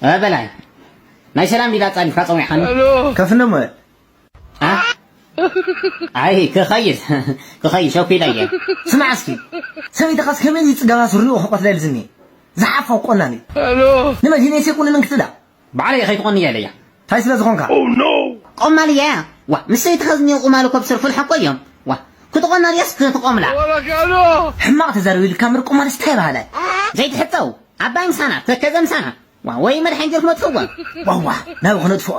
እ፣ በላይ፣ ናይ ሰላም ዲዳ ጻዲፍካ ጸዊዕካኒ? ከፍነ እሞ። አ? ኣይ፣ ክኸይድ፣ ክኸይድ፣ ሸኩ ኢለ እየ። ስማዕ እስኪ፣ ሰበይትኻስ ከመይ እዩ ጽጋባ ስሪኡ ክቆትላ ኢሉ ዝኒ? ዝሓፋ ቆናኒ። ንመዲነይ ሴቁኒ ምን ክትዳ? ባዕለይ ከይትቆኒ እየ ኢለያ። እንታይ ስለ ዝኾንካ? ቆማል እያ። ዋ፣ ምስ ሰበይትኻ ዝኒኦ ቁማል እኮ ብስርፉ ልሓቆ እዮም። ዋ፣ ክትቆና ድያስ ክትቆምላ? ሕማቕ ተዛረቢ ኢልካ እምበር ቁማልስ እንታይ በሃለ? ዘይትሕጸው፣ ዓባይ ምሳና፣ ተከዘ ምሳና። ዋ፣ ወይ መድሓን ጌርኩም ኣጥፍእዋ። ዋዋ፣ ናብ ክነጥፍኦ።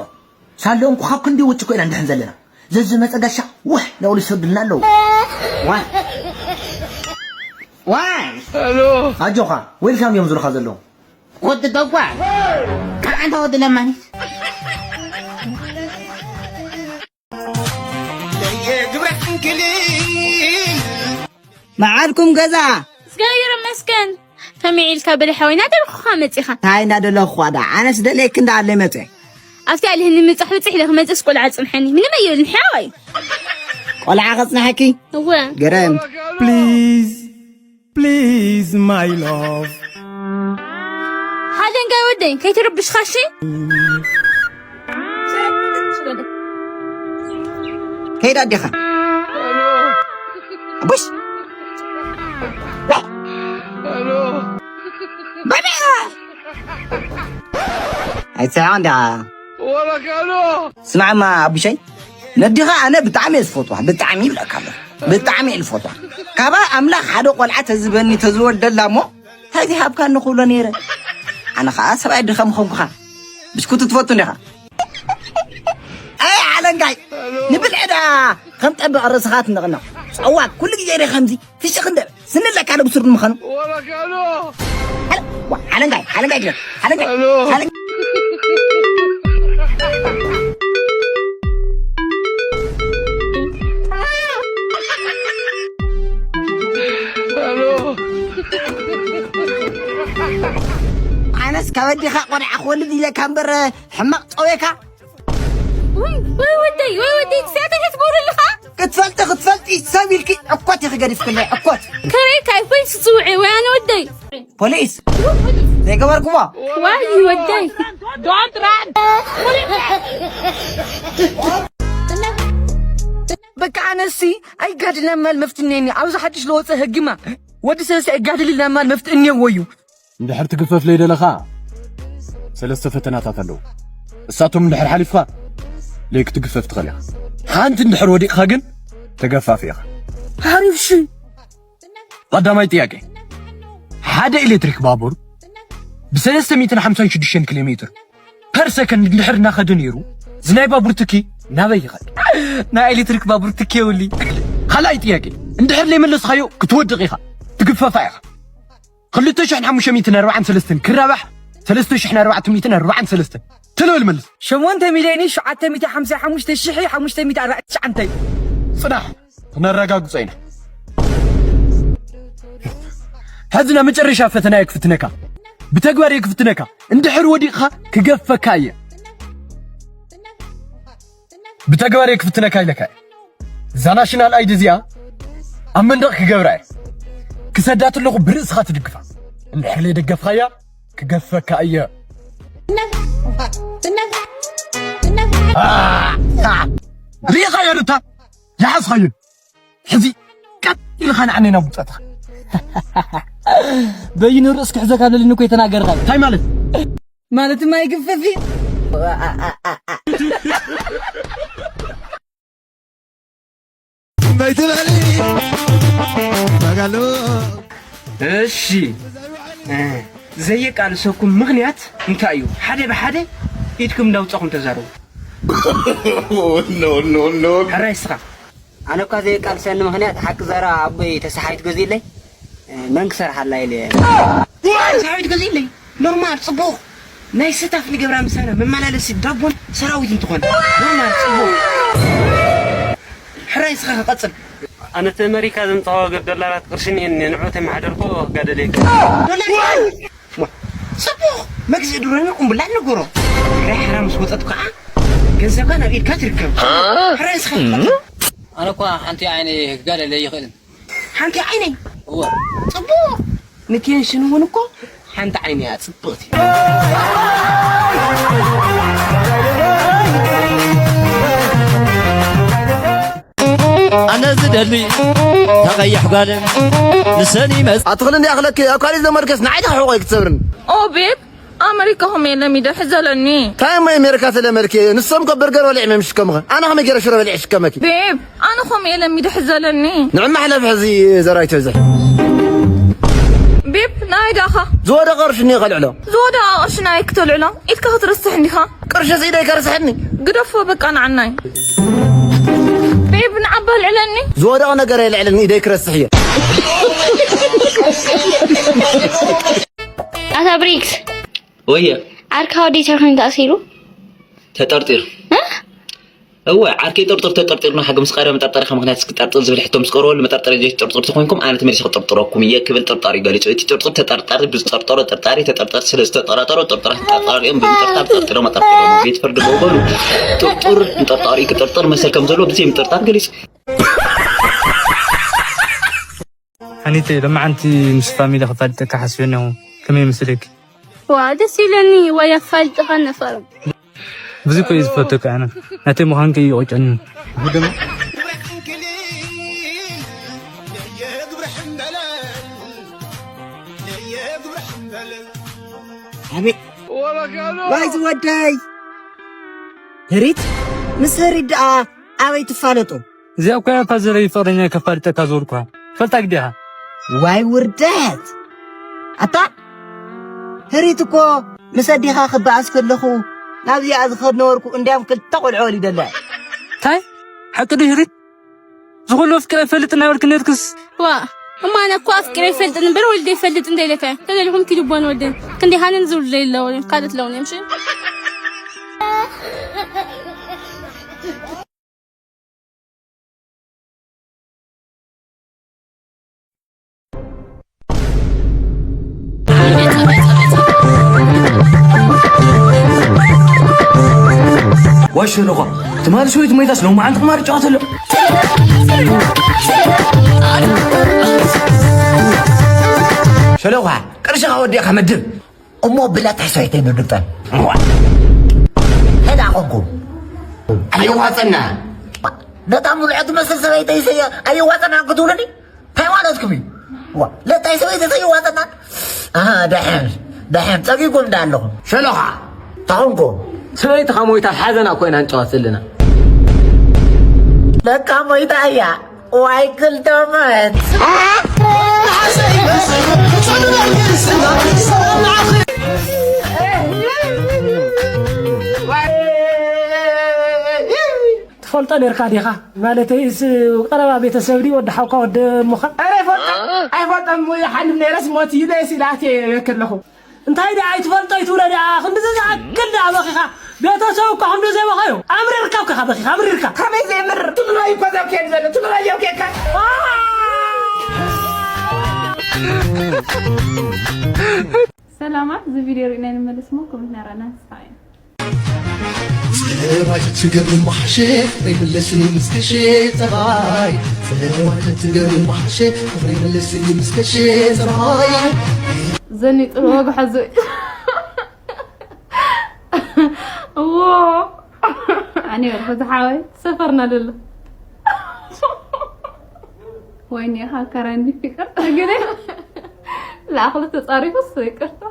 ሳለኦም ካብ ክንዲ ውጭ ኮይና እንድሕን ዘለና። ዘዝመጸ ጋሻ፣ ውሕ፣ ነቕሉ ይሰዱልና ኣለዉ። ዋ። ዋይ። ኣጆኻ፣ ዌልካም እዮም ዝብሉኻ ዘለዉ። ወዲ ደጓ። ካብ ኣንታ ወዲ ለማኒት። ግብረ ሕንክሊል። መዓልኩም ገዛ። እግዚኣብሔር ይመስገን። ከመይ ኢልካ በሊ ሓወይ፣ እናደለኹኻ መጺኻ? እንታይ እናደለኹኻ ደኣ? ኣነስ ደልየኪ እንዳ ኣለይ መጸ። ኣብቲ ኣልህኒ ምብጻሕ ብጽሕ ኢለ ክመጽእስ ቆልዓ ጽንሐኒ። ምንም ኣይብልን ሓወይ። ቆልዓ ከጽንሐኪ? እወ። ገረም። Please, please, my love. ሓደንጋይ ወደይ፣ ከይትርብሽኻ እሺ? ከይዳ ኣዴኻ። ኣቦሽ። ባባ። ኣይትስሕቕ እንዲኻ። ስማዕማ ኣቡሸይ፣ ነዲኻ ኣነ ብጣዕሚ እየ ዝፈትዋ፣ ብጣዕሚ ይብለካ ኣለኹ። ብጣዕሚ እየ ዝፈትዋ። ካባ ኣምላኽ ሓደ ቆልዓ ተዝበኒ ተዝወልደላ እሞ፣ እንታይ ሃብካኒ ክብሎ ነይረ። ኣነ ኸዓ ሰብኣይ ድኻ ምኾንኩኻ። ብስኩት ትፈቱ እንዲኻ። ኣይ ዓለንጋይ፣ ንብልዒ ደኣ ከም ጠበቕ ርእስኻ ትንቕነቕ። ጸዋት፣ ኩሉ ግዜ ደ ከምዚ ፍሽኽ እንደ ስንለካ ዶ ብስሩ ንምዃኑ። ዓለ-፣ ዋ፣ ዓለንጋይ፣ ዓለንጋይ ግደ፣ ዓለንጋይ፣ ዓለንጋይ። ኣነስ ካብ ኣዴኻ ቆልዓ ክወልድ ኢለካ እምበር ሕማቕ ጸዌካ። ወይ፣ ወይ ወደይ፣ ወይ ወደይ፣ ትስያተ ክትገብሩ ኣለኻ? ክትፈልጢ፣ ክትፈልጢ ሰብ ኢልኪ ዕኮት ኢኺ ገዲፍክለይ፣ ዕኮት። ከመይ ካይ ፖሊስ ትጽውዒ ወይ ኣነ ወደይ? ፖሊስ? ዘይገበርክዎ? ዋይ ወደይ። በቃ ኣነሲ ኣይጋድልና ማል መፍትኔኒ። ኣብዚ ሓድሽ ለወፀ ህግማ ወዲ ሰለስተ ኣይጋድልና ማል መፍትኔዎ እዩ። እንድሕር ትግፈፍ ለይደለኻ፣ ሰለስተ ፈተናታት ኣለዉ። እሳቶም እንድሕር ሓሊፍካ፣ ለይክትግፈፍ ትኽእል ኢኻ። ሓንቲ እንድሕር ወዲቕካ ግን፣ ተገፋፊ ኢኻ። ሓሪፍ ሺ። ቀዳማይ ጥያቄ፣ ሓደ ኤሌክትሪክ ባቡር ብሰለስተ ሚእትን ሓምሳን ሽዱሽተን ኪሎ ሜትር ፐር ሰከንድ እንድሕር እናኸደ ነይሩ፣ እዚ ናይ ባቡር ትኪ ናበይ ይኸድ? ናይ ኤሌክትሪክ ባቡር ትኪ የብሉይ። ካልኣይ ጥያቄ፣ እንድሕር ለይመለስካዮ ክትወድቕ ኢኻ፣ ትግፈፋ ኢኻ። ክልተ ሽሕን ሓሙሽተ ሚእትን ኣርባዓን ሰለስተን ክራባሕ ሰለስተ ሽሕን ኣርባዕተ ሚእትን ኣርባዓን ሰለስተን። ተለበል መልስ። ሸሞንተ ሚልዮን ሸውዓተ ሚእቲ ሓምሳ ሓሙሽተ ሽሕ ሓሙሽተ ሚእቲ ኣርባዕተ ትሽዓተ። ጽናሕ፣ ክነረጋግጾ ኢና። ሕዚ ናብ መጨረሻ ፈተና እየ ክፍትነካ። ብተግባር እየ ክፍትነካ። እንድሕር ወዲቕኻ ክገፈካ እየ። ብተግባር እየ ክፍትነካ ኢለካ እየ። እዛ ናሽናል ኣይዲ እዚኣ ኣብ መንደቕ ክገብራ እየ። ክሰዳ ተለኹ ብርእስኻ ትድግፋ። እንድሕር ለይደገፍካያ ክገፈካ እየ። አ፣ አ፣ ርኢኻዮ ሩታ? ይሓዝኻዮ። ሕዚ ቀጥ ኢልካ ንዓኒ ናብ ውጻእትኻ። በይኑ ርእስ ክሕዘካ ደሊኒ እኮ የተናገርካ። እንታይ ማለት? ማለትማ ይግፈፍ እዩ። እሺ፣ እ፣ ዘየቃልሰኩም ምኽንያት እንታይ እዩ? ሓደ ብሓደ ኢድኩም እንዳውጻኹም ተዛረቡ። ኖ፣ ኖ፣ ኖ። ሕራይ እስኻ። ኣነ እኳ ዘየቃልሰኒ ምኽንያት ሓቂ ዘረባ ኣቦይ ተሰሓቢት ገዚእለይ፣ እ፣ መን ክሰርሓላ ኢለ እየ። ተሰሓቢት ገዚእለይ? ኖርማል፣ ጽቡቕ። ናይ ስታፍ ንገብራ ምሳና መመላለሲ ዳቦን ሰራዊት እንትኾን። ኖርማል፣ ጽቡቕ። ሕራይ እስኻ ክቐጽል። ኣነ እቲ ኣመሪካ ዘምጽኦ ገብ ዶላራት ቅርሺ እኒኤኒ፣ ንዑ ተመሓደርኮ ክጋደል እየ። ዶላር? ዋ፣ ጽቡቕ። መግዝኢ ድሮን ቁምብላ ንገሮ። ሕራይ ሓራ ምስ ወጸት ከዓ ገንዘብካ ናብ ኢድካ ትርከብ። ሕራይ እስኻ ክቐጽል። ኣነ እኳ ሓንቲ ዓይነይ ክጋደል ኣይኽእልን። ሓንቲ ዓይነይ? እወ። ጽቡቕ። ንቴንሽን እውን እኮ ሓንቲ ዓይኒ እያ ጽብቕቲ። ኣነ ዝደሊ ተቐይሕ ጓልን ንሰን ይመጽ ኣትኽል እንዲ ኣኽለክ ኣብ ካሊእ ዘመድከስ ንዓይ ተሕቆይ ክትሰብርን። ኦ ቤብ፣ ኣመሪካ ኹም የለም ይደ ሕዘለኒ። እንታይ እሞ ኣሜሪካ ተለመድክ? ንሶም እኮ በርገር በሊዖም እዮም ዝሽከሙኸ። ኣነ ከመይ ገይረ ሽሮ በሊዐ ሽከመኪ? ቤብ፣ ኣነ ኹም የለም ይደ ሕዘለኒ። ንዕማ ሕለፍ ሕዚ ዘራይ ትብዝሕ። ቤብ፣ ናይ ዳኻ? ዝወደቐ ቅርሺ እኒኦ ከልዕሎ። ዝወደቐ ቅርሺ ናይ ክተልዕሎ? ኢድካ ክትርስሕ እንዲኻ? ቅርሺ ስኢደ ይከርስሐኒ። ግደፎ በቃ ንዓናይ። ቤብ፣ ንዓባ ልዕለኒ። ዝወደቐ ነገር ኣይልዕለኒ፣ ኢደይ ክረስሕ እየ። ኣታ ብሪክስ፣ ወየ። ዓርካ ወዲ ተርክን ተኣሲሩ? ተጠርጢሩ። እ? እወ፣ ዓርከይ ጥርጡር ተጠርጢሩ ነው። ሓቂ ምስ ቀረበ መጠርጠሪ ካብ ምኽንያት እስኪ ጠርጥር ዝብል ሕቶ ምስ ቀረበሉ መጠርጠሪ ዘይትጥርጥሩ ተኾይንኩም ኣነ ተመሊሰ ክጥርጥረኩም እየ ክብል ጥርጣሬ ገሊጹ። እቲ ጥርጡር ተጠርጣሪ ብዝጠርጠሮ ጥርጣሬ ተጠርጠርቲ ስለ ዝተጠራጠሩ ጥርጡራት ተጠርጣሪኦም ብምጥርጣር ጠርጢሮም ኣጠርጢሮም። ቤት ፍርዲ በወገኑ ጥርጡር ንጠርጣሪ ክጥርጥር መሰል ከም ዘለዎ ብዘይ ምጥርጣር ገሊጹ። ሓኒተይ፣ ሎማዓንቲ ምስ ፋሚሊ ከፋልጠካ ሓስበ እኒኹ። ከመይ ይመስለኪ? ዋ፣ ደስ ይብለኒ። ዋይ ኣፋልጥኻ ነፈርም። ብዙ እኮ እዩ ዝፈተካ ኣነ። ናተይ ምዃንኪ እዩ ቆጨኒ። ኣቤት። ዋይ ዝወደይ። ህሪት፣ ምስ ህሪት ደኣ ኣበይ ትፋለጡ? እዚኣ እኮ እያ ፋዘረይ ፍቕረኛይ ከፋልጠካ ዝበልኩኻ። ትፈልጣ ግዲኻ? ዋይ ውርደት! ኣታ ህሪት እኮ ምስ ኣዴኻ ክበኣስ ከለኹ ናብዚኣ ዝኸድ ነበርኩ፣ እንዲያም ክልተ ቆልዑ ወሊደላ። እንታይ? ሓቂ ድዩ ህሪት? ዝኹሉ ኣፍቂረ ይፈልጥ እናበልክ ነርክስ? ዋ፣ እማነ እኮ ኣፍቂረ ይፈልጥን እምበር ወሊደ ይፈልጥ እንተ ኢለካ። ተደሊኹም ኪዱ ቦን ወደን። ክንደይ ሃነን ዝብሉ ዘይለውን ካልኦት ለውን እዮም፣ እሺ? ዋይ ሸለኳ፣ ትማሊ ሰበይቲ ሞይታስ ሎማዓንቲ ቁማር ይጫወት ኣሎ። ሸለኳ፣ ቅርሽኻ ወዲእኻ መድብ። እሞ ብላ ትሕሶ ኣይተይ ንድብጠን። እዋ። ሄዳ ኮንኩ። ኣይዋጸና። ነታ ሙሉዐ ትመስል ሰበይተይ ሰየ ኣይዋጸናን ክትብሉኒ? እንታይ ማለትኩም እዩ? ዋ፣ ለታይ ሰበይተይ ኣይዋጸናን? ኣሃ፣ ደሐን፣ ደሐን፣ ጸጊኩም እንዳ ኣለኹም። ሸሎኻ፣ ተኾንኩም። ሰበይትኻ ሞይታ ሓዘና ኮይና እንጨዋት ዘለና። ለካ ሞይታ እያ። ዋይ ክልተ ሞት። ትፈልጦ ኔርካ ዲኻ? ማለተይ፣ እስ ቀረባ ቤተሰብ ድዩ? ወዲ ሓውካ፣ ወዲ እሞኻ? ኧረ ኣይፈልጦን፣ ኣይፈልጦን። እሞ ይሓልፍ ነይረስ ሞት እዩ ደስ ኢላቴ ከለኹ። እንታይ ደኣ ኣይትፈልጦ ይትብሎ ደኣ? ክንድዚ ዝኣክል ደኣ በኺኻ? ቤተሰብ እኮ ክንድዚ ዘይበኸዩ? ኣምሪርካ እኮ ኢኻ በኺኻ፣ ኣምሪርካ። ከመይ ዘይምር? ትግራይ እኮ ዘብኬድ ዘሎ፣ ትግራይ ዘብኬድካ። ሰላማት፣ እዚ ቪድዮ ርኢና ንመለስ እሞ ኮመንት ናረና ንስፋ እዩ። ጸባይ ትገርም ባሕሽ፣ ፍቕረይ መለስኒ ምስ ከሽ ጸባይ። ጸባይ ትገርም ባሕሽ፣ ፍቕረይ መለስኒ ምስ ከሽ ጸባይ። ዘኒጡ ወግሐ ዙይ። እዎ። ኣነ በልኩ ዝሓወይ ሰፈርና ደሎ። ወይኔ፣ ሃከራ እንዲህ ይቅርታ ግን ለኣኽሉ ተጻሪፉስ ይቅርታ።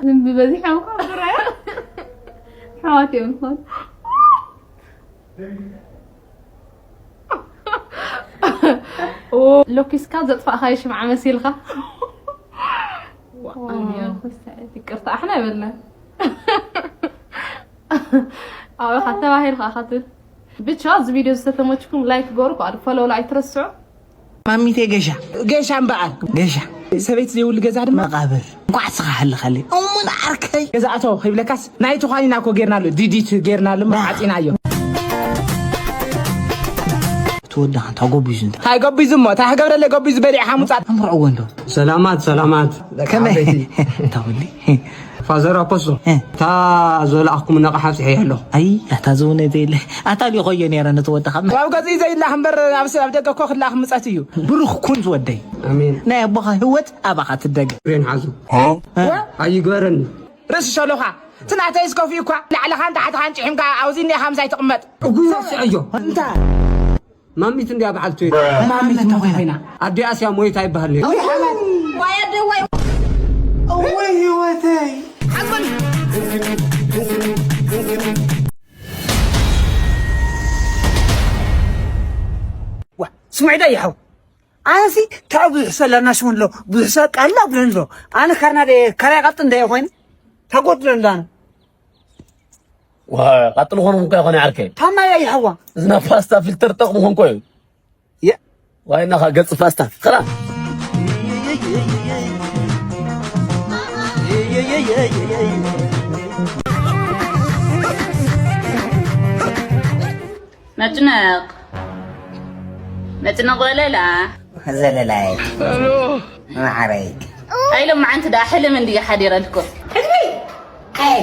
ዝንቢ በዚሖም እኮ ብራያ። ኣሕዋት እዮም ዝኾኑ። ሎኪስካ ዘጥፋእኻዮ ሽምዓ መሲልካ። ዋው። ይቅርታ፣ ኣሕና ይበልና። ኣበኻ ተባሂልካ ኢኻ ትብል። ብቻ፣ እዚ ቪድዮ ዝተተመችኩም ላይክ ገሩ፣ ከኣ ፎሎው ኣይትረስዑ። ማሚቴ ገሻ፣ ገሻ እምበኣር፣ ገሻ። ሰበይቲ ዘይብሉ ገዛ ድማ መቓብር። እንኳዕ ስኻ ሃለኻለይ። እሙን ዓርከይ። ገዛ ኣቶ ከይብለካስ፣ ናይ ተዃኒና እኮ ጌርናሉ፣ ዲዲት ጌርናሉ፣ ዓጺናዮ። እቲ ወዲ ኸ እንታይ ጎቢዙ እንተ? እንታይ ጎቢዙ እሞ? እንታይ ክገብረለይ ጎቢዙ በሊዕ ሓሙጻት። ኣምርዕዎ እንዶ። ሰላማት፣ ሰላማት። ከመይ? ዓበይቲ። እንታይ ወዲ? ፋዘር ኣፖስቶ፣ እታ ዝለኣኽኩም ነቕሓ ኣብፅሐያ ኣለኹ። ኣይ ኣታ ዝውነ ዘይለ ኣታ ሊኾዮ ነረ ነቲ ወድኻ ካብ ገዝኢ ዘይላኽ እምበር ኣብ ደገ እኮ ክላኽ ምፀት እዩ። ብሩኽ ኩን ዝወደይ። ኣሜን። ናይ ኣቦኻ ህወት ኣባኻ ትደገ። ሬን ሓዙ ኣይግበረኒ። ርእሲ ሸሎኻ ትናተይ ዝከፍኡ እኳ ላዕለኻን ታሕትኻን ጭሒምካ ኣብዚ እኒኤኻ ምሳይ ትቕመጥ። እጉ ረስዐዮ። እንታይ ማሚት እንዲያ በዓልቱ ማሚት እሞ ኮይና ኣዲኣስ እያ ሞይታ ይበሃል ነይሩ። ወይ ሓመድ ወይ ኣደይ ወይ ወይ ህይወተይ ስምዒዳ ይሓው ኣነሲ ካብ ብዙሕ ሰላና ሽውን ኣሎ ብዙሕ ሰብ ቃላ ብለን ኣሎ ኣነ ካርና ካርያ ቀጥ እንደ ኮይኑ ተጎድሎ እንዳነ ቀጥል ኾነ እንኳ ይኾነ ዓርከይ ታማያ ይሓዋ እዝና ፓስታ ፊልተር ጠቕሙ ኾንኮ እዩ ዋይናኻ ገጽ ፓስታ ኸላ መጭነቕ መጭነቕ ወለላ ዘለላይ ማዓረይ ኣይሎም መዓንቲ ደኣ ሕልም እንድየ ሓዲረልኩም ሕልሚ ኣይ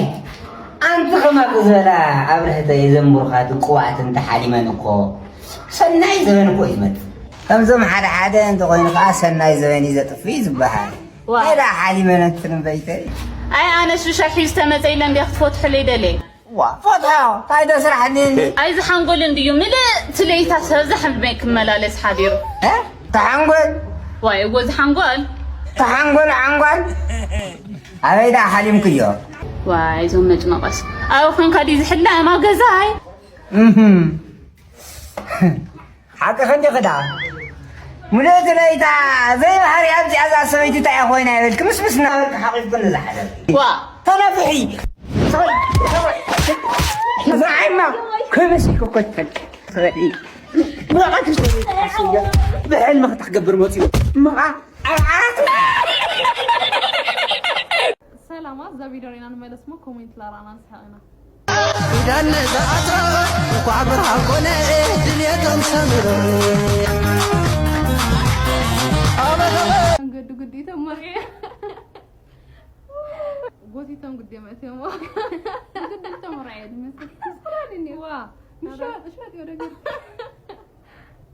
ኣንቲ ከማኩ ዝበላ ኣብርህተ የዘንቡርካ ድቁዋት እንተ ሓሊመን እኮ ሰናይ ዘበን እኮ እዩ ዝመጽእ ከምዞም ሓደ ሓደ እንተኾይኑ ከዓ ሰናይ ዘበን እዩ ዘጥፍ እዩ ዝበሃል ዋ ኣይ ደኣ ሓሊመን እንትንበይተይ ኣይ ኣነ ሽሻ ሒዝ ተመፀ ኢለ እንድየ ክትፈትሑለይ ደልየ ዋ ፈትሖ እንታይ ዶ ስራሕኒ ኣይ ዝሓንጎል እንድዩ ምልእ ትለይታ ሰብ ዝሓምበይ ክመላለስ ሓዲሩ እ ተሓንጎል ዋይ እዎ ዝሓንጎል ተሓንጎል ዓንጓል ኣበይ ደኣ ሓሊምክዮ ዋይ እዞም መጭመቐስ ኣብ ኮንካ ድዩ ዝሕለም ኣብ ገዛይ እህም ሓቅኺ እንዲኺ ደኣ ምልእቲ ለይታ ዘይባህሪ ኣብዚኣ እዛ ሰበይቲ እንታይ እያ ኮይና ይበልኪ ምስምስ እናበልኪ ሓቒፍክኒ ዝሓደርኪ ዋ ተነፍሒ ንዓይማ ክብስ ክኮተል ትበሊ ብሕልሚ ክትገብር መፅኡ ምቓ ኣብ ዓራት ሰላማት እዛ ቪድዮ ሪና ንመለስ ሞ ኮሜንት ላራና ንስሐቅና ኪዳነ ዝኣስሮ እንኳዕ ብርሃን ኮነ ድልየቶም ሰምሮ መንገዱ ግዲቶም መሪዐ ጎቲቶም ግዴ መእትዮሞ ግድልቶም ራየ ድመስል ዋ ምሻጥ ሻጥ ወደገ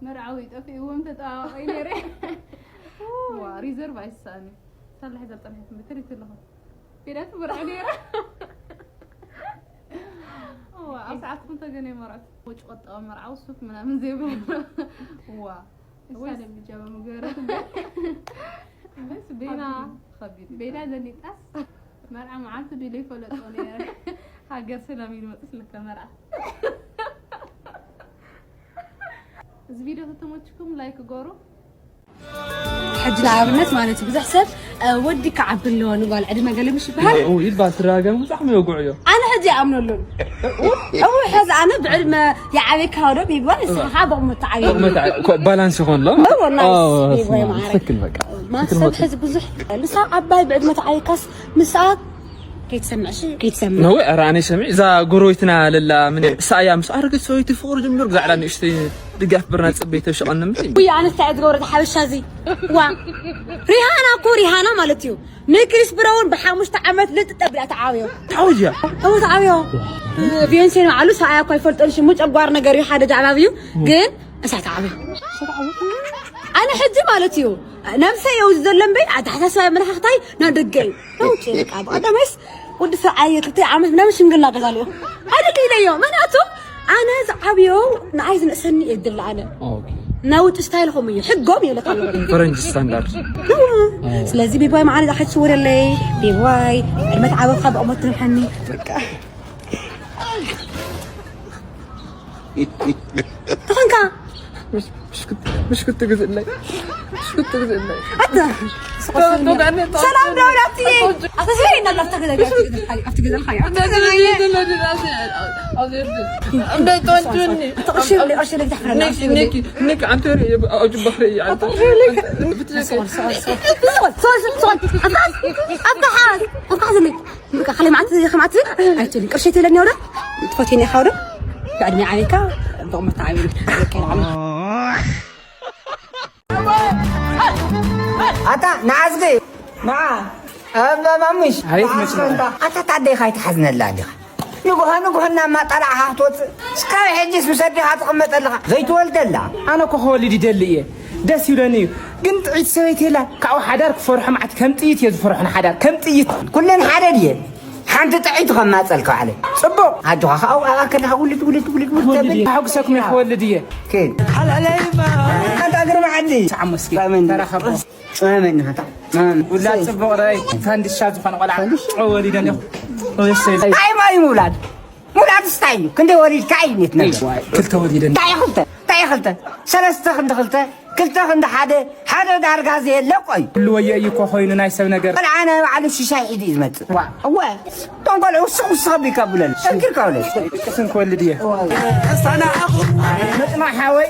መርዓዊ ጠፊእዎም ተጠዋወቀይ ነይረ ዋ ሪዘርቭ ኣይሳኒ ሳላ ሒዛ ዝፀንሐት ምትሪት ኣለኹ ቤዳት መርዓ ነይራ ኣብ ሰዓትኩም ተገነ መርዓት ወጭ ቆጠበ መርዓዊ ሱፍ ምናምን ዘይብሉ ዋ እሳለም ብጃማ ምገበረት እምበር በስ ቤና ከቢድ ቤና ዘኒጣስ መርዓ መዓልቲ ድዩ ዘይፈለጦ ነይረ ሃገር ሰላም ይልመጥስ ልከ መርዓ እዚ ቪድዮ ተተመችኩም ላይክ ገሩ ሕጂ ንኣብነት ማለት እዩ ብዙሕ ሰብ ወዲ ክዓቢ ኣለዎ ንጓል ዕድመ ገለ ምሽ ይበሃል ይባል ስድራ ገለ ብዙሕ ይወግዑ እዮም ኣነ ሕጂ ይኣምነሉን ሕዚ ኣነ ብዕድመ ይዓበካ ዶ ይባል ንስኻ ከዓ ብቕሙ ትዓብየ ባላንስ ይኾን ሎ ትክክል በቃ ማሰብ ሕዚ ብዙሕ ንሳ ዓባይ ብዕድመ ተዓብካስ ምስኣ ከይትሰምዕ እሺ ከይትሰምዕ ነው ኧረ ኣነ ሰሚዕ እዛ ጎረቤትና ለላ ምን ሳያ ምስ ኣረገት ሰበይቲ ፍቅሪ ጀሚሩ ግዛዕላ ንእሽተይ ድጋፍ ብርና ጽበይ ተሽቀን ምን ወይ ኣነ እንታይ ዝገብረ ሓበሻ እዚ ዋ ሪሃና እኮ ሪሃና ማለት እዩ ንክሪስ ብራውን ብሓሙሽተ ዓመት ልጥጥ ኣብላ ተዓብዮ ተዓውያ ተው ተዓብዮ ቢዮንሴ ነው ኣሉ ሳያ እኮ ይፈልጦን ሽሙ ጨጓር ነገር እዩ ሓደ ጃዕባብ እዩ ግን እሳት ዓብዮ ኣነ ሕጂ ማለት እዩ ነብሰይ የው ዘለንበይ ኣተሓሳስባይ ኣመለኻኽታይ ናብ ደገ እዩ ነውጭ በቃ ብቐዳማይስ ወዲ ሰብ ዓየ ክልተ ዓመት ምናምን ሽምግልና ገዛ ኣለዎ ኣይደል ኢለዮ ምክንያቱ ኣነ ዝዓብዮ ንኣይ ዝንእሰኒ እየ ዝድለ ኣነ ናይ ውጭ ስታይል ኸም እዩ ሕጎም ይብለካ ኣለዎ ፈረንጅ ስታንዳርድ ስለዚ ቢባይ መዓነ ዝሓች ወደለይ ቢባይ ዕድመት ዓበብካ ብቕሞት ትንሕኒ በቃ ተኾንካ ምሽክት ግዝእለይ ምሽክት ግዝእለይ ኣታ ሰላም ደውላትዬ ኣተስለይ እናላፍታ ገዛ ኣብቲ ገዛ ልካ ኣትሓዝ ኣትሓዝ በቃ ካልይ መዓልቲ ከምኣት ኣይትብል ቅርሸይ ትብለኒ ወደ ትፈትኒ ኢኻ ወደ ብዕድመ ዓበይካ ብቕመት ዓብኒ ኣታ ንዓዝጊ ንዓ ኣባ ማሙሽ፣ ኣቤት፣ መች ነው? ኣታ ታደይ ካይ ትሓዝነላ እንዲኻ? ንጉሆ ንጉሆ እናማጠላዕኻ ክትወፅእ፣ እስካብ ሕጂስ ምስ ኣዴኻ ትቕመጥ ኣለኻ። ዘይትወልደላ። ኣነ እኮ ክወልድ ይደሊ እየ፣ ደስ ይብለኒ እዩ። ግን ጥዒት ሰበይቲ የላ፣ ካብኡ ሓዳር ክፈርሖ፣ መዓት ከም ጥይት እየ ዝፈርሖ ንሓዳር፣ ከም ጥይት። ኩለን ሓደ ድየ? ሓንቲ ጥዒት ከማፀልካ ባዕለይ። ፅቡቕ። ኣጆኻ፣ ካብኡ ኣብኣ ከለኻ ውልድ፣ ውልድ፣ ውልድ፣ ውልድ ክወልድ ተብል። እየ፣ ከሐጉሰኩም እየ፣ ክወልድ እየ። ኬድ። ሓላለይማ። ኣታ ግርማ ዓዲ። ሰዓሞ እስኪ፣ ተራኸቡ። ኣመን ናታ። ኣመን። ውላድ ጽቡቕ ራይ፣ ፋንድሻ ዝኾነ ቆልዓ። ፋንድሻ? ጨው ወሊደን ኢኹ። እሰይ። እንታይ ማይ ምውላድ? ምውላድ ስታይ እዩ። ክንደይ ወሊድካ እዩ ኔት ነገር? ዋይ፣ ክልተ ወሊደን። እንታይ ክልተ? እንታይ ክልተ? ሰለስተ ክንዲ ክልተ፣ ክልተ ክንዲ ሓደ፣ ሓደ ዳርጋ ዘየለ ቆይ። ኩሉ ወዮ እዩ እኮ ኮይኑ ናይ ሰብ ነገር። ቆልዓ ናይ ባዕሉ ሽሻይ ሒዙ እዩ ዝመጽእ። ዋ። እወ። እቶም ቆልዑ ውስኽ ውስኽ ኣቢልካ ብለን። ሰንኪርካ ብለን። ቅስን ክወልድ እየ። መጽናዕ ሓወይ፣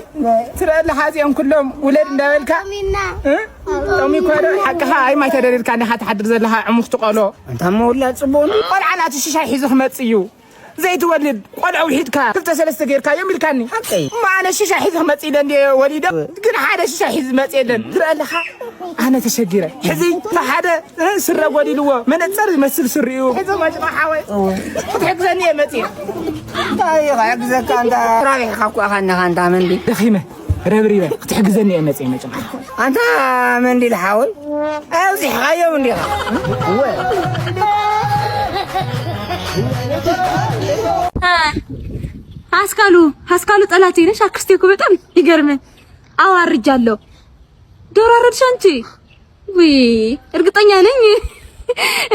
ትረአ ኣለኻ እዚኦም ኩሎም ውለድ እንዳበልካ? እ? ሎሚ እኮ ዶ ሓቅኻ ኣይ ማይ ተደሪርካ እንዲኻ ትሓድር ዘለኻ ዕሙኽቲ ቆሎ። ኣንታ መውላድ ጽቡቕ ነው። ቆልዓ ናቱ ሽሻይ ሒዙ ክመጽእ እዩ። ዘይትወልድ ቆልዑ ውሒድካ ክልተ ሰለስተ ጌርካዮም ኢልካኒ። ሓቀይ። እሞ ኣነ ሽሻይ ሒዙ ክመጽእ ኢለ እንድየ ወሊደ። ግን ሓደ ሽሻይ ሒዙ ዝመጽእ የለን። ትረአ ኣለኻ? ኣነ ተሸጊረ። ሕዚ እቲ ሓደ፣ እ፣ ስረ ጎዲልዎ፣ መነጸር ዝመስል ስሪኡ። ሕዚ መጭማ ሓወይ። ክትሕግዘኒ እየ መጽየ። እንታይ ክሕግዘካ ኣንታ? ራቢሕካ እኮ ኢኻ እንዲኻ ኣንታ መንዲ። ደኺመ፣ ረብሪበ፣ ክትሕግዘኒ እየ መጽየ መጭማ። ኣንታ መንዲ ሓወይ። ኣብዚሕኻዮም እንዲኻ። እወ። ኣስካሉ፣ ኣስካሉ ጠላት ነሽ። ኣክስቴ እኮ በጣም ይገርም። አዋርጃለሁ። ዶሮ አረድሽ አንቺ? ውይ፣ እርግጠኛ ነኝ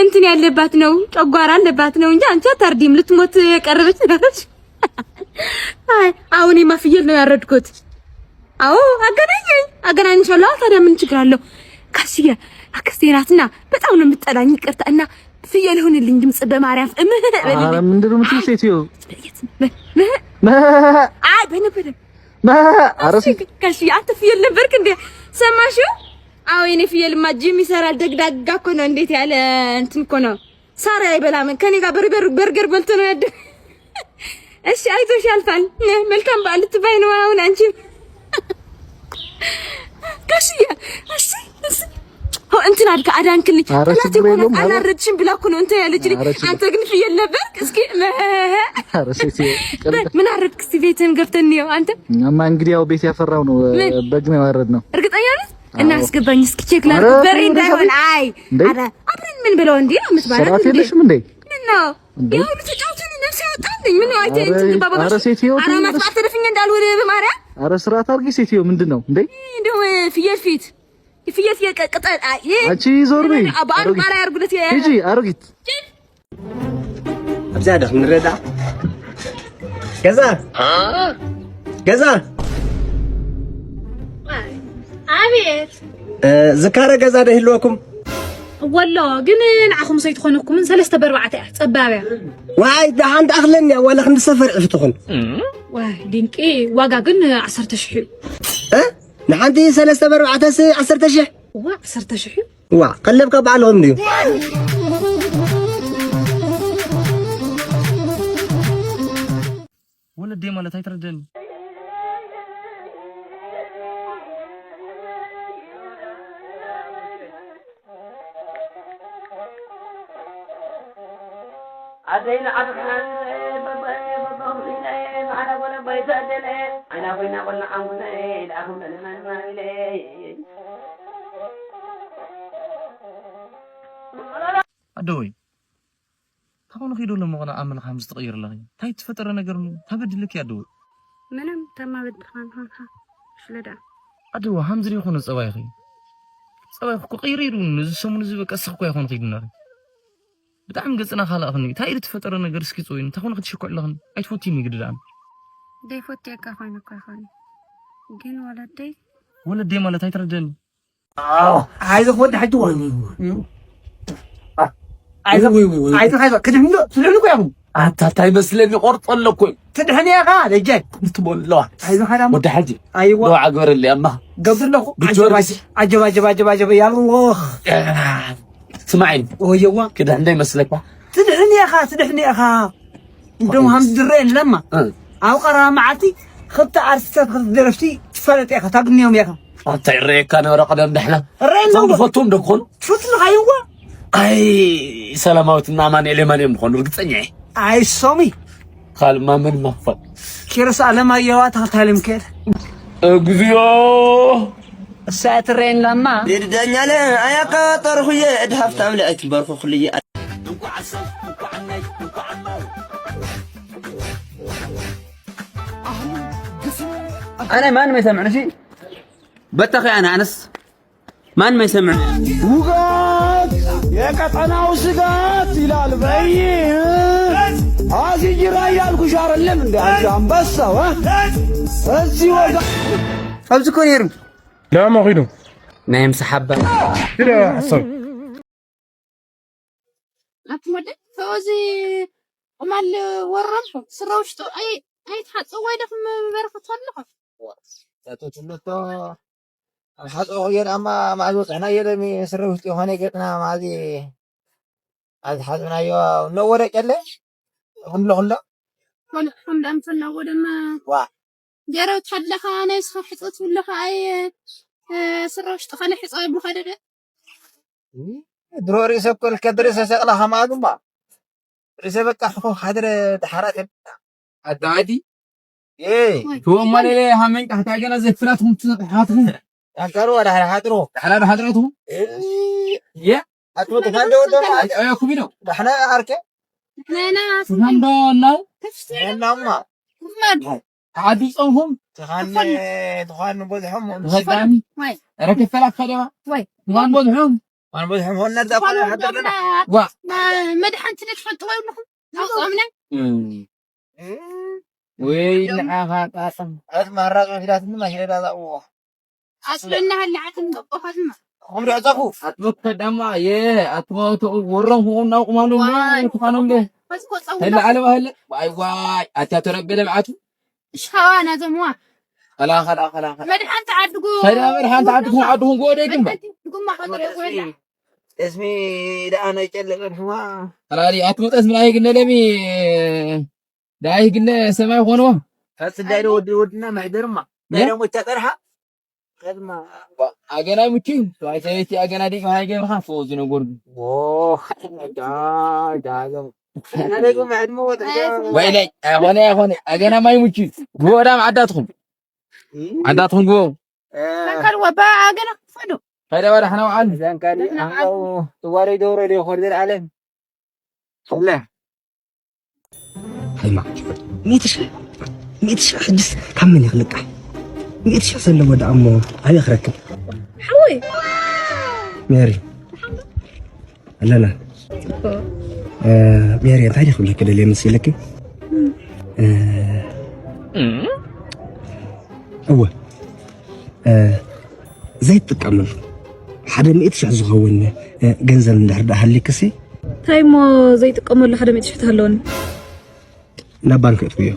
እንትን ያለባት ነው፣ ጨጓራ አለባት ነው እንጂ አንቺ አታርዲም። ልትሞት የቀረበች ነበረች። አይ፣ አሁንማ ፍየል ነው ያረድኩት። አዎ፣ አገናኘኝ፣ አገናኝሻለሁ። ታዲያ ምን ችግር አለው? ጋሽዬ፣ አክስቴ ናትና በጣም ነው የምትጠላኝ። ይቅርታ። እና ፍየል ይሁንልኝ፣ ድምፅ በማርያም እምህ በልልኝ። ኧረ ምንድን ነው የምትይው ሴትዮ? አይ፣ በ-፣ በ-፣ መ-፣ አይ፣ በነ-፣ በነ-፣ መ-፣ ኧረ እሺ፣ ሴት- ጋሽዬ፣ አንተ ፍየል ነበርክ እንዴ? ሰማሽው? አዎ፣ የኔ ፍየልማ ጂም ይሰራል። ደግዳጋ እኮ ነው። እንዴት ያለ እንትን እኮ ነው። ሳሪ አይበላም። ከኔ ጋር በርገር፣ በርገር በልቶ ነው ያደ-፣ እሺ፣ አይዞሽ፣ ያልፋል። መልካም በዓል ልትባይ ነው አሁን አንቺ። ጋሽዬ፣ እሺ፣ እሺ። ሆ፣ እንትን አድካ አዳንክልኝ። ኧረ ጠላቴ ችግር እኮ ናት፣ የለውም። ኧረ አላረድሽም ብላ እኮ ነው እንትን ያለችልኝ። ኧረ ችግር አንተ ግን ፍየል ነበርክ። እስኪ፣ ኧረ ሴትዮ፣ ቀልድ። ምን አረድክ? እስኪ ቤትህን ገብተን እንየው አንተ። እኛማ እንግዲህ ያው ቤት ያፈራው ነው፣ ምን? በግ ነው ያረድነው። እርግጠኛ ነህ? እና አዎ። አስገባኝ እስኪ ቼክ ላድርግ። ኧረ በሬ ተይ፣ እንዳይሆን። ተይ። አይ፣ እንዴ? ኧረ አብረን ምን ብለው እንዴ? አመት በዓል ስርዓት አይደል እንዴ? የለሽም እንዴ? ምን ነው? እንዴ? ያ ሁሉ ተጫውተን ነፍስ ያወጣልኝ። ምን ነው? አይተ-፣ ኧረ፣ እንትን ግባ በቃ። ኧረ ሴትዮ ኧረ ተይ፣ አመት በዓል ተደፍኜ እንዳልውል በማርያም። ኧረ ስርዓት አድርጊ ሴትዮ፣ ምንድን ነው እንዴ? እንደው ፍየል ፊት፣ ፍየል ፊት ቀ-፣ ቅጠል፣ አይ፣ ይሄ አሮጊት። በአንድ አሮጊት። ባላ ያርጉለት የ- ሂጂ፣ አሮጊት። ሂድ። ኣብዛ ዶ ክንረዳ? ገዛ? ገዛ? ኣቤት። እ፣ ዝካረ ገዛ ዶ ይህልወኩም? ወሎ፣ ግን ንዓኹም ሰይትኾነኩምን ሰለስተ በርባዕተ እያ፣ ጸባብ እያ። ዋይ፣ ደሓን ትኣኽለኒ እያ፣ ዋላ ክንዲ ሰፈር ዕፍ ትኹን። ዋይ፣ ድንቂ፣ ዋጋ ግን ዓሰርተ ሽሕ እዩ። እ? ንሓንቲ ሰለስተ በርባዕተስ ዓሰርተ ሽሕ? እዋ፣ ዓሰርተ ሽሕ እዩ። ዋ፣ ቀለብካ ባዕልኹም ድዩ? ወለደይ ማለት ኣይትረደኒ። ኣደይ ንዓድኻ በበይ በበኹም ኢለ፣ ማዕረ ጎለበይ ተደለ፣ ዓይና ኮይና ቆልዓ ኣንጉተ፣ ደኣ ክም በለ ማንማ ኢለ። ኣደወይ፣ ታኾነ ኺዶ ለመኾነ ኣመልኻ ምዝ ትቕይር ኣለኺ? እንታይ ትፈጠረ ነገር ምን? ታበድልኪ ኣደወይ? ምንም ተማበድልኻ ንኾንካ ሽለዳ። ኣደወ፣ ሃምዚ ዶ ይኾነ ጸባይኺ? ጸባይኺ እኮ ቀይረ ኢሉ፣ ነዚ ሰሙን እዚ በቃ ስኽ እኮ ኣይኮነ ኺድና። ብጣዕሚ ገጽና ካልኣኽኒ። እንታይ ኢሉ ተፈጠረ ነገር እስኪ ጽውይን? እንታይ ኮነ ክትሽኩዕ ኣለኽን? ኣይትፈትይኒ ግዲ ደኣ። ደይፈትየካ ኮይነ እኮ ኣይኮነ። ግን ወለደይ ወለደይ ማለት ኣይትረደኒ። ኣዎ። ኣይዞ ወዲ ሓጂ ወይ። ኣይዞ፣ ወይ፣ ወይ፣ ወይ። ኣይዞ፣ ኣይዞ። ክድሕን ዶ? ትድሕን እኮ እዮም። ኣታ እንታይ መስለኒ ቆርጦ ኣለኩ። ትድሕን እያ ኻ፣ ደጃይ። ትበል ኣለዋ። ኣይዞ፣ ሓዳም። ወዲ ሓጂ። ኣይዋ። ዶ ዓግበረለይ ኣማ። ገብር ኣለኹ። ብጆርጅ። ዓጀብ፣ ዓጀብ፣ ዓጀብ፣ ዓጀብ፣ ዓጀብ፣ ያልዎ። ስማዒ። ወየዋ። ክድሕን ዶ ይመስለካ? ትድሕን እያ ኻ፣ ትድሕን እያ ኻ። እንደውም ሃምዚ ዝረአ የለማ። እ። ኣብ ቀረባ መዓልቲ ክልተ ኣርቲስታት፣ ክልተ ደረፍቲ ትፋለጥ ኢኻ፣ ታግንዮም ኢኻ። ኣታ ይረኣየካ ነበረ ቀደም ዳሕና። እረኣየ እቶም ኣለዎ። ዝፈትዎም ዶ ክኾኑ? ትፈትልኻ ይዋ። ኣይ ሰላማዊትና ኣማኑኤል የማን እዮም ዝኾኑ ርግፀኛ እየ። ኣይ ሶሚ ካልእ ማመን ማፋል ኪሮስ ኣለማየዋ ተኸታሊ ምክኤል። እግዚኦ እሳ ትረየናማ። ድዳኛለ ኣያቃጠርኹየ እድ ሃፍታም ለኣይትበርኹ ክልየ። ኣነ ማንም ኣይሰምዕን እሺ። በተኸ ኣነ ኣነስ ማንም ኣይሰምዕን። ውጋት የቀጠናው ስጋት ይላል በይ። አዚ ጅራ እያልኩሽ አይደለም እንደ አንቺ አንበሳው እ? እዚህ ወጋ ኣብዚ እኮ ነይሩ። ላማ ኺዱ ናይ ምሳሓባ። ኪዳ ሓሳብ። ኣቲ ወደ ተወዚ ቁማል ወረምኩ ስረ ውሽጡ ኣይ ኣይትሓጽ ወይ ደኽም በረኸት ኣለኹ። ተቶትነቶ ኣብ ሓጾ ኾየር ኣማ ማዕዝ ወጽሕና የለ ስረ ውሽጡ የኾነ ገጥና ማዕዝ ኣዝ ሓጽናዮ ነወረ ጨለ። ኩሎ ኩሎ ኮን ኮን ዳምሰና ወደማ ዋ ጀረው ተለኻ ናይ ስኻ ሕጽት ብለኻ ኣይ ስረ ውሽጡ ኸነ ሕጾ ብኸደደ። ድሮ ርእሰ ኮል ከድርሰ ሰቅላ ኸማግማ ርእሰ በቃ ኾ ኸድረ ደሓራት ኣዳዲ። እ ትወማለለ ሃመን ቃሕታ ገና ዘፍላትኩም ትሓትኩም። ኣንካሩ ወደ ሓጥሮ። ዳሕላ ዳሕላ ጥራትኩም። እ የ ኣትሞ ትፋንዶ ወደማ ኣያኩም ኢዶ። ዳሕላ ኣርኬ ናና ትፋንዶ እናው ተፍስተ ናማ ኩማን ዓዲ ጾምኩም። ትኻን ትኻን በዝሖም ትኸዳኒ። ወይ ረከፈላ ከደማ ወይ ትኻን በዝሖም። ማን በዝሖም ሆነ ዳኮ ትኻን ሓደርና ወደማ ዋ መድሓንቲ ንትፈልጥዎ ይብልኹም። ኣውጾምና። ወይ ንዓኻ ጣጣ ኣት ማራ ጾፊዳትኒ ማሽረዳ ዛዎ ኣስለና ሀላዓትን ገቦኸትማ። ኹም ዶ ጻፉ ኣትሞ ከዳማ የ ኣትሞ ተው ወሮም ኹም ናው ቁማሉ ዋይ። ትኻኖም ደ ፈስኮ ጸውና። ተላ ዓለባ ሀለ ዋይ ዋይ ኣታ ተረበለ ብዓቱ። ሻዋ ናዘምዋ። ኸላ ኸላ ኸላ ኸላ። መድሓን ተዓድጉ። ኸላ መድሓን ተዓድጉ ዓድኹም ጎደ ግንባ። መድሓን ተዓድጉ ማኸለ ጎደ። እስሚ ደኣ ናይ ጨለቀን ህዋ። ኸላሊ ኣትሞ ጠስሚ ናይ ግነ ለሚ ዳይ ግነ ሰማይ ኾኖ። ፈጽዳይ ዶ ወዲ ወድና መሕደርማ። ዳይ ሞ ተጠርሓ። ከድማ ኣገና ምቹ። ሰበይቲ ኣገና ዲግ ሃይ ገብርኻ ፎ ዝነጎር። ዎ ዳ ዳገም። ኣነጉ መሕድሞ ወጥቶ። ወይ ላይ ኣይኾነ ኣይኾነ ኣገና ማይ ምቹ። ግቦ ዳም ዓዳትኹም። ዓዳትኹም ግቦ። ዘንካል ወባ ኣገና ፈዶ። ኸይዳ ባዳ ሓና ወዓል። ዘንካል ኣንጋው ትዋረይ ደውረ ደ ኾር ዘልዓለም። ለ ሃይማ ሚእቲ ሽሕ ሚእቲ ሽሕ ሕጅስ ካብ መን ይኽልቃሕ? ሚእቲ ሽሕ ዘለዎ ደኣ እሞ ኣበይ ክረክብ? ሓወይ ሜሪ ኣለና። ጽቡቕ። እ፣ ሜሪ እንታይ ዲኹ ክብለኪ ደልየ መሲለኪ? እ፣ እወ እ፣ ዘይትጥቀመሉ ሓደ ሚእቲ ሽሕ ዝኸውን እ፣ ገንዘብ እንድሕር ደኣ ሃሊክሲ እንታይ እሞ ዘይጥቀመሉ ሓደ ሚእቲ ሽሕ ተሃለወኒ? ናብ ባንክ እትብዮ።